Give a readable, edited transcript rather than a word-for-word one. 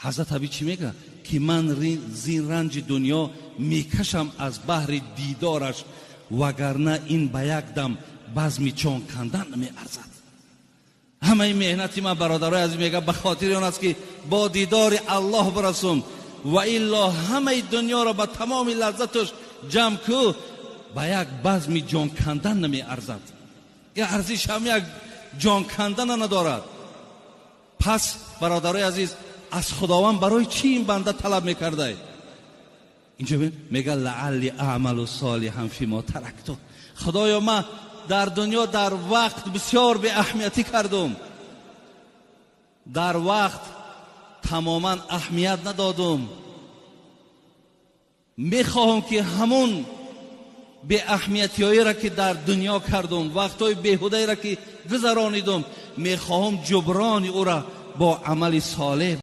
Ҳазрат Аби чӣ мега? Ки ман зин ранҷи дунё мекашам аз баҳри дидораш, вагарна ин ба як дам базми ҷон кандан намеарзад. Ҳамаи меҳнати ман, бародарои азиз, мега, ба хотири он аст, ки бо дидори Аллоҳ бирасум, ва илло ҳамаи дунёро ба тамоми лаззаташ ҷамъ ку, ба як базми ҷон кандан намеарзад. Ин арзиш ҳам як ҷон кандана надорад. Пас, бародарои азиз, аз Худованд барои чӣ ин банда талаб мекардай? Инҷо мега: لعلي أعمل صالحا فيما تركت. Худоё, ман дар дунё дар вақт бисёр беаҳамиятӣ кардум, дар вақт тамоман аҳамият надодум. Мехоҳам, ки ҳамун беаҳамиятиҳоеро, ки дар дунё кардум, вақтҳои беҳудаеро, ки гузаронидум, мехоҳам ҷуброни ӯра бо амали солеҳ.